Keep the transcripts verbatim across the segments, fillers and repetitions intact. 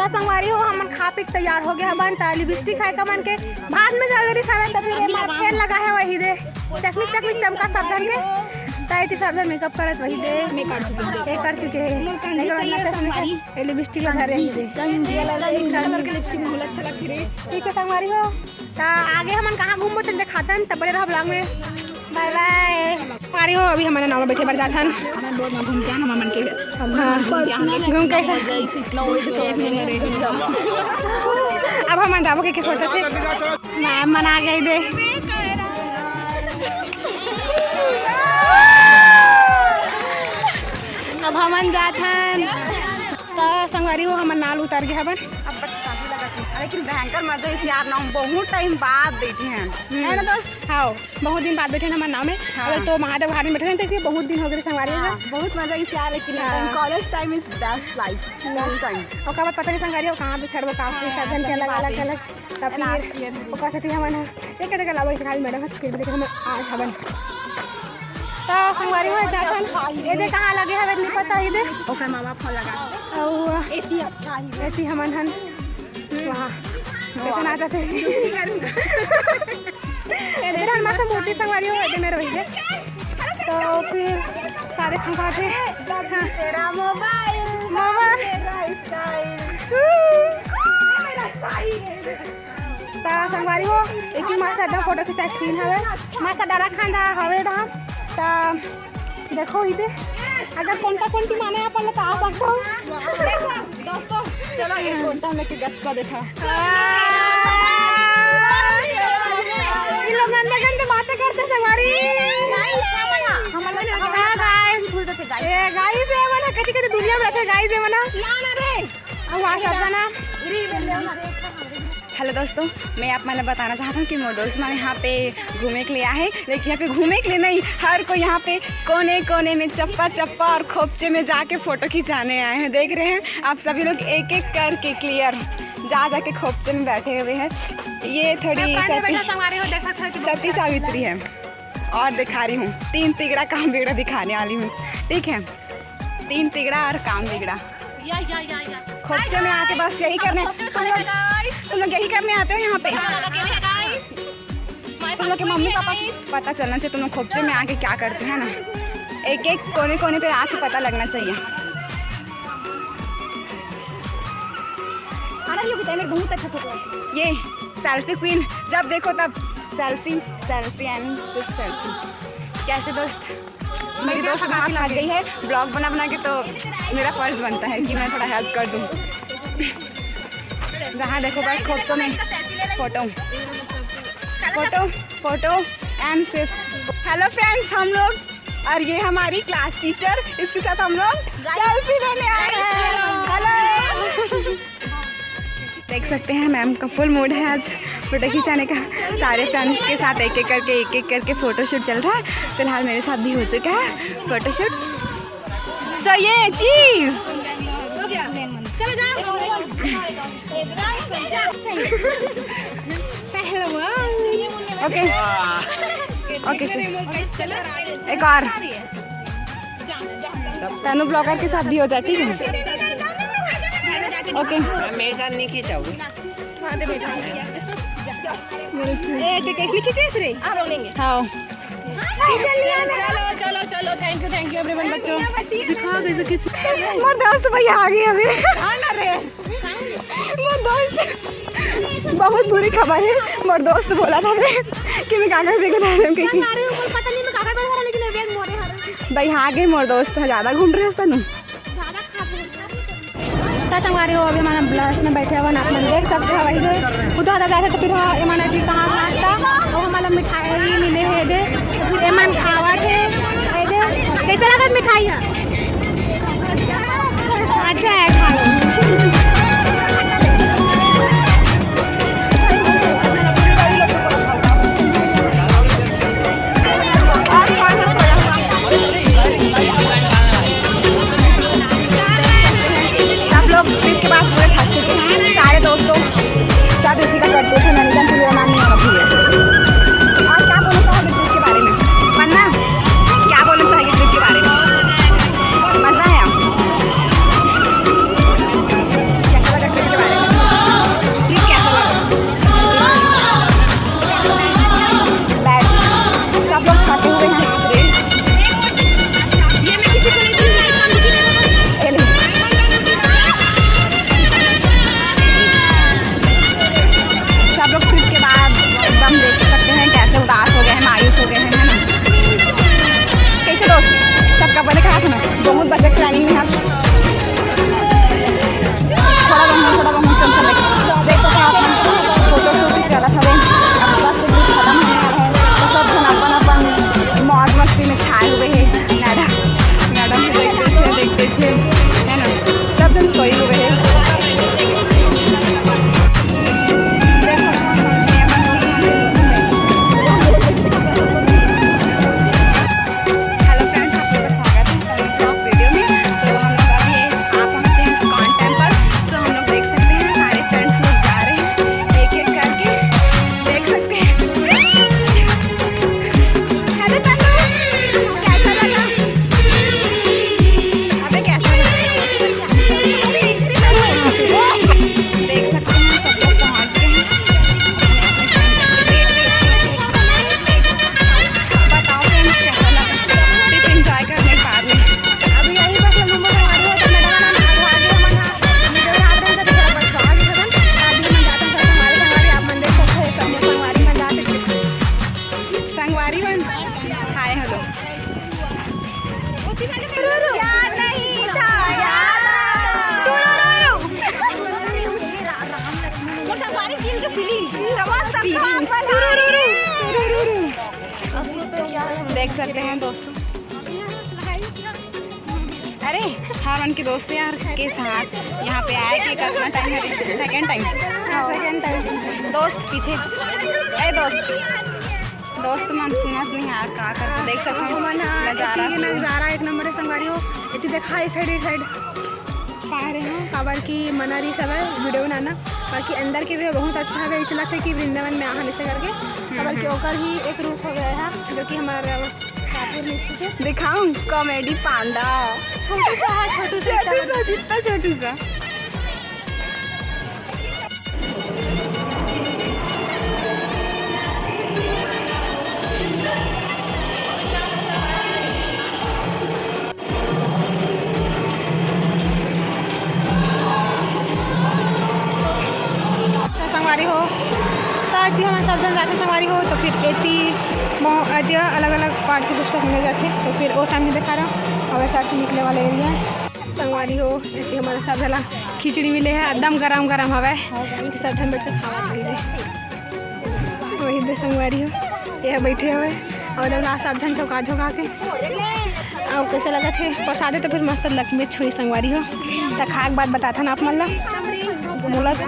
संगवारी हो, हमन खा पी के तैयार हो गए हवन। त लिपस्टिक है कमन के भात में चल रही सावन, त फिर एमा फेर लगा है वही दे चकमिक चकमिक चमका सब झन के। त एती सब झन मेकअप करत वही दे। मैं कर चुकी हूँ। ये कर चुके हैं। मोर कंघी एकर चाहिए मतलब संगवारी। ये लिपस्टिक ला धरे ही दे। कंघी, कंघी। कलर के लिपस्टिक बहुत अच्छा लगती रे। ठीक है संगवारी हो, त आगे हमन कहाँ घूमबो तेन दिखातन, तब बने रहो ब्लॉग में। बाय बाय। संगवारी हो, अभी हमन नाव में बैठे बर जाथन। हमन बोर्ड में घूम के आन, हमन के हाँ, घूम के आन। घूम के आन। अब हमन जाबो के, के सोचत हे। मैम मन आ गए दे। अब हमन जाथन। त संगवारी हो, हमन नाव उतर गए हवन। अब तक काफी लगा थी, लेकिन भयंकर मजा इस यार नाव, बहुत टाइम बाद बैठे हैं, है ना दोस्त? हाँ, बहुत दिन बाद बैठे हैं हमन नाव में। हाँ। अगर तो महादेव घाट में बैठे रहते कि बहुत दिन हो गए संगवारी हो। हाँ, बहुत मजा इस यार, लेकिन हाँ। College time is best life, best time। ओकर बाद पता नहीं संगवारी हो कहाँ पे छड़बो, काफी हाँ, साधन के सही अलग बात अलग है। अलग। तब फिर last year में। ओकर सेती हमन ह, देख के, देख के लावो, इस खाली मैडम ह, फिर देख के हमन आज हवन। त संगवारी हो जाथन, ये दे कहाँ लगे हवे, नहीं पता, ये दे। ओकर मामा फोन लगा। अउ एती अच्छा ही। एती हमन हन। वाह। कैसे ना जाते। इधर हम माता मूर्ति संगवारी हो, इधर में रहिए। तो फिर सारे खंगाते। हाँ। तेरा मोबाइल, मोबाइल। तेरा स्टाइल। मेरा चाहिए। त संगवारी हो, एक ही मस्त एकदम फोटो खिंचा के सीन हवे। मस्त डरा खांदा हवे डहा। त देखो इधर, अगर कोंटा कोंटी माने अपन ला त आ सकता हूँ। देखो दोस्तों, चलो ये कोंटा लेके गच्चा देखा। ये लोग गंदे गंदे बातें करते संगवारी। Guys, हमन ह, हमन ह, हाँ, guys। भूल तो थे, guys। ए, guys, ये मन ह, कति कति दुनिया में रहते, guys, ये मन ह। ना, ना रे। अब आ सकता ना। हेलो दोस्तों, मैं आप मन ल बताना चाहता हूँ कि मोर दोस्त मन यहाँ पे घूमे के लिए आए, लेकिन यहाँ पे घूमे के लिए नहीं, हर कोई यहाँ पे कोने कोने में, चप्पा चप्पा और खोपचे में जाके फोटो खिंचाने आए हैं। देख रहे हैं आप सभी लोग एक एक करके क्लियर जा जाके खोपचे में बैठे हुए हैं। ये थोड़ी मैं front में सती, बैठा संगवारी हो, देख सकते हो कि सती सावित्री है। और दिखा रही हूँ, तीन तिगड़ा काम बिगड़ा दिखाने वाली हूँ, ठीक है? तीन तिगड़ा और काम बिगड़ा। या, या, या, या। खोपचे में आके बस यही करने, खोपचे में तुम लोग, guys। तुम लोग यही करने आते हो यहाँ पे? हाँ, अकेले है, guys। तुम लोग के मम्मी पापा को पता चलना चाहिए तुम लोग खोपचे में आके क्या करते हैं ना। एक एक कोने कोने पे आके पता लगना चाहिए। अरे योगिता, मेरे बहुत अच्छा फोटो है। ये selfie queen, जब देखो तब selfie, selfie and सिर्फ selfie। कैसे दोस्त? मेरी दोस्त बहुत थक गई है, vlog बना बना के, तो मेरा फर्ज बनता है कि मैं थोड़ा help कर दूँ। जहाँ देखो बस खोपचों में फोटो, फोटो, फोटो and सिर्फ। Hello friends, हम लोग और ये हमारी class teacher, इसके साथ हम लोग selfie लेने आए हैं। Hello। देख सकते हैं मैम का full mood है आज फोटो खिंचाने का। सारे friends के साथ एक एक करके, एक एक करके फोटोशूट चल रहा है। फिलहाल मेरे साथ भी हो चुका है फोटोशूट। So ये चीज। चलो जाओ। पहलवान। ओके। ओके। एक और। तनु ब्लॉगर के साथ भी हो जाए, ठीक है? ओके। मैं जान नहीं खींचाऊंगी। ए, ते कैसे नहीं खींचे रे? हाँ। चलो, चलो, चलो, thank you, thank you everyone, बच्चों। दिखा कैसे खींच। मोर दोस्त भैया आ गए अभी। हाँ ना रे। मोर दोस्त, बहुत बुरी खबर है। मोर दोस्त बोला था मैं कि मैं कागज लेके जा रही हूँ, क्योंकि अरे, ऊपर पता नहीं मैं कागज बता रहा, लेकिन ये बैग मोरे हर। भाई, हाँ, गए मोर दोस्त, ज्यादा घूम रहे हो तनु। ज्यादा खा रहे हो। का संगवारी हो, अभी हमन बस में बैठे हवन, आप मन देख सकते हो, वही दे उधर दादा जाथे तो फिर हम, ये माना कि कहाँ नाश्ता, वो हमारा मिठाई मिले है दे, तो फिर एमन खावा थे, ये दे, कैसे लगत मिठाई है? अच्छा है, खा लो। सब लोग ट्रिप के बाद पूरे थक चुके हैं, सारे दोस्तों, सब इसी का करते थे, मैंने कहा, "तुझे नाम नहीं आना चाहिए।" और क्या बोलना चाहोगे ट्रिप के बारे में? पन्ना, क्या बोलना चाहेगी ट्रिप के बारे में? देख सकते हैं दोस्तों, अरे, हमन के दोस्त यार के साथ यहाँ पे आए के कितना टाइम है? Second time. हाँ, सेकंड टाइम। दोस्त पीछे, ए दोस्त, दोस्त मन सुनत नहीं यार, का करते? देख सकते हो मन, हाँ, नज़ारा। एती नज़ारा एक नंबर है संगवारी हो। एती देखा, ए साइड, ए साइड पाए रहे हो, काबर कि मना रही सब वीडियो बनाना, बाकी अंदर के भी बहुत अच्छा है। ऐसे लगता है कि वृंदावन में आहा ऐसे करके, काबर कि ओकर ही एक रूप हो गया है, जो कि हमारा रायपुर में स्थित है। दिखाऊं कॉमेडी पांडा। छोटू सा है, छोटू सा छोटू सा, जितना छोटू सा। तो संगवारी हो, तो आज हमन सब झन जाथे संगवारी हो, तो फिर एती मो-, अदिया अलग-अलग पार्ट के पुस्तक मिले जाथे, तो फिर वो टाइम में देखा रहा, हमारे साथ से निकले वाले एरिया संगवारी हो। एती हमारे सब झन ला खिचड़ी मिले है, एकदम गरम गरम हवे, सब झन बैठ के खावा पड़ी। वही दे संगवारी हो, ये बैठे हवे और एकदम सब झन झोंका झोंका के। और कैसे लगत हे प्रसादे? तो फिर मस्त लकमे छुई संगवारी हो, त खा के बाद बताथन आप मन ला। मोला तो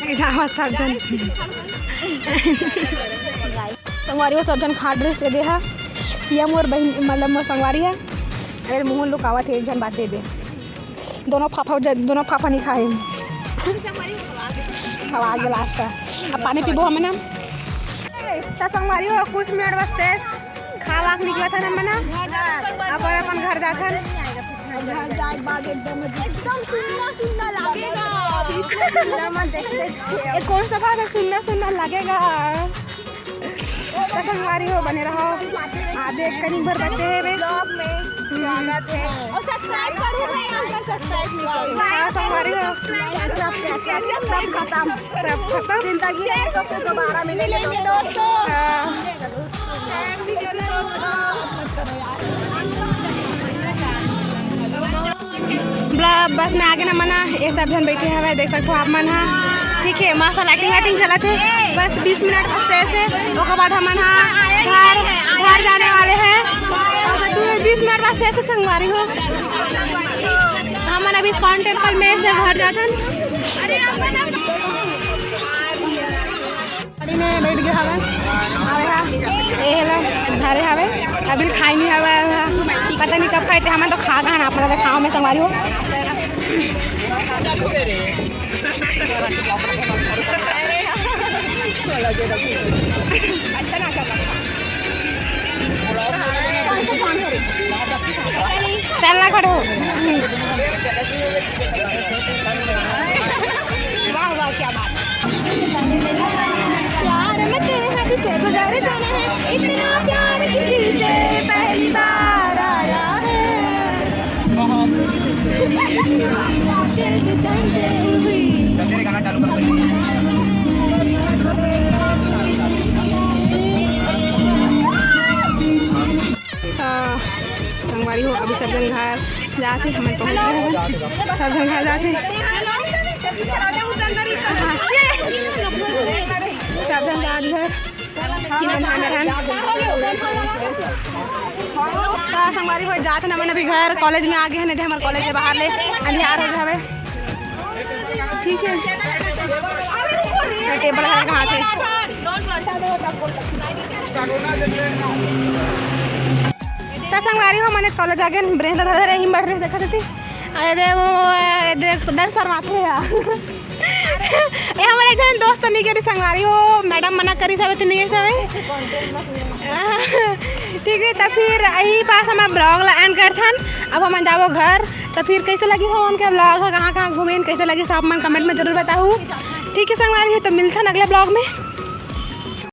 इधर आवाज सब जन। संगवारी हो, सब जन खा ड्रेस दे हा। ये मोर बहिन, मतलब मोर संगवारी है। अरे मुंह लुकावत है, एक जन बात दे दे। दोनों फाफा ज-, दोनों फाफा नहीं खाए। खवा के लास्ट है। अब पानी पीबो हमन ना। त संगवारी हो, कुछ मिनट बस शेष। खा वाक निकला था ना मना, अब अपन घर जाथन। घर जाए के बाद एकदम अजीब। एकदम सुन्ना सुन्ना लगेगा। बीच में सुन्ना मत देखते। ये कौन सा बात है, सुन्ना सुन्ना लगेगा? तो संगवारी हो, बने रहो। आधे एक कनी भर बचे हैं रे। Vlog में स्वागत है। और subscribe करो भाई, हमका subscribe नहीं करो। हाँ, संगवारी हो। सब खत्म। सब खत्म। जिंदगी में तो फिर दोबारा मिलेंगे दोस्तों। हाँ। ब्ला-, बस में आगे ना मना, ये सब झन बैठे हवे, देख सकते हो आप मन हा। ठीक है, मस्त lighting वाइटिंग चलत है, बस बीस मिनट बस शेष है, ओकर बाद हमन हा घर, घर जाने वाले हैं। तो बीस मिनट बस शेष है संगवारी हो, हमन अभी ISKCON temple में से घर जाथन। गाड़ी में बैठ गए हवे। अबे हा, ए हेला, धरे हवे। अभी खाई नहीं हवे, हवे हा। पता नहीं कब खाए थे, हमन तो खा गए ना, अपना तो खाओ में संगवारी हो। अच्छा ना, अच्छा, अच्छा। चल ना खड़े हो। वाह, वाह, क्या बात। प्यार में तेरे हद से गुजर जाना है, इतना प्यार किसी से पहली बार आया है। चलते चलते हुई। तो संगवारी हो, अभी सब झन घर जाथे, हमन पहुंच गए हवन। सब झन घर जाथे। सब झन जात घर। फिर हम आने रहन। तो संगवारी हो, जात हन हमन अभी घर, कॉलेज में आ गए हैं, नहीं तो हमारे कॉलेज के बाहर ले अंधियार हो गए हवे। ठीक है, ये टेबल लगा के हाथ है। त संगवारी हो, हमन कॉलेज आ गए, ब्रेंच धरे धरे ही बैठ रहे, देखा देती। अरे वो, अरे देख, डर शर्माथे यार। ए, हमर एक झन दोस्त नहीं करी संगवारी हो, मैडम मना करी सबे तो नहीं सबे। ठीक है, त फिर यही पास हम ब्लॉग ला एंड करथन। अब हमन जाबो घर, त फिर कैसे लगी हो हमन के ब्लॉग ह, कहाँ कहाँ घूमेन, कैसे लगी सब मन कमेंट में जरूर बताहू। ठीक है संगवारी हो, तो मिलथन अगले ब्लॉग में।